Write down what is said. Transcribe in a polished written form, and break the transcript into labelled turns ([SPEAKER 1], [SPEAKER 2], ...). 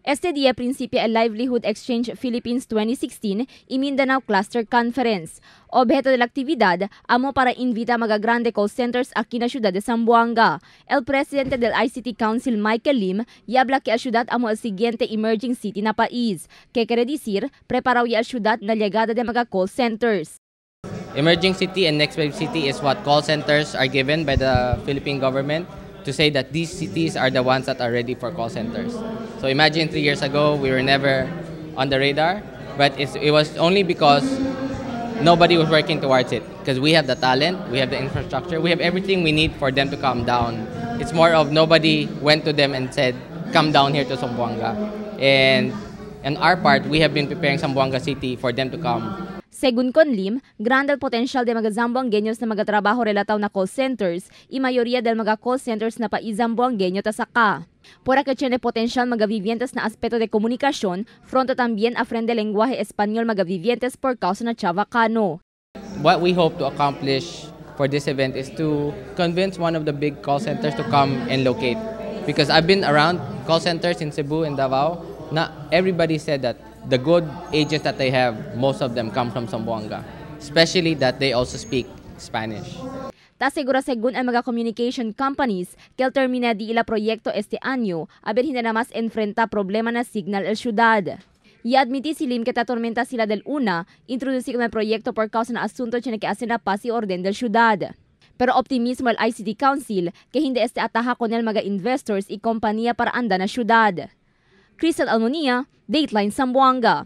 [SPEAKER 1] Este día principia el Livelihood Exchange Philippines 2016 y Mindanao Cluster Conference. Objeto de la actividad, amo para invita mga grande call centers aquí na ciudad de Zamboanga. El presidente del ICT Council, Michael Lim, y habla que la ciudad amo el siguiente emerging city na país, que quiere decir, preparado ya la ciudad na llegada de mga call centers.
[SPEAKER 2] Emerging city and next wave city is what call centers are given by the Philippine government to say that these cities are the ones that are ready for call centers. So imagine 3 years ago, we were never on the radar, but it was only because nobody was working towards it. Because we have the talent, we have the infrastructure, we have everything we need for them to come down. It's more of nobody went to them and said, come down here to Zamboanga. And on our part, we have been preparing Zamboanga City for them to come.
[SPEAKER 1] Según con Lim, grande el potencial de mga Zamboangueños na mga trabajo relataw na call centers y mayoría del mga call centers na país zamboangueño tasaka. Por que tiene potencial mga vivientes na aspecto de comunicación, fronto también aprende lenguaje español mga vivientes por causa na chavacano.
[SPEAKER 2] What we hope to accomplish for this event is to convince one of the big call centers to come and locate. Because I've been around call centers in Cebu and Davao, not everybody said that the good agents that they have, most of them come from Zamboanga, especially that they also speak Spanish.
[SPEAKER 1] Ta segura según ang mga communication companies que el termina di ila proyecto este año, a ver hindi na mas enfrenta problema na signal el ciudad. Y admití si Lim que ta tormenta sila del una, introducir con el proyecto por causa na asunto tiene que hacer la paz y orden del ciudad. Pero optimismo el ICT Council que hindi este ataja con el mga investors y compañía para anda na ciudad. Crystal Almonia, Dateline Zamboanga.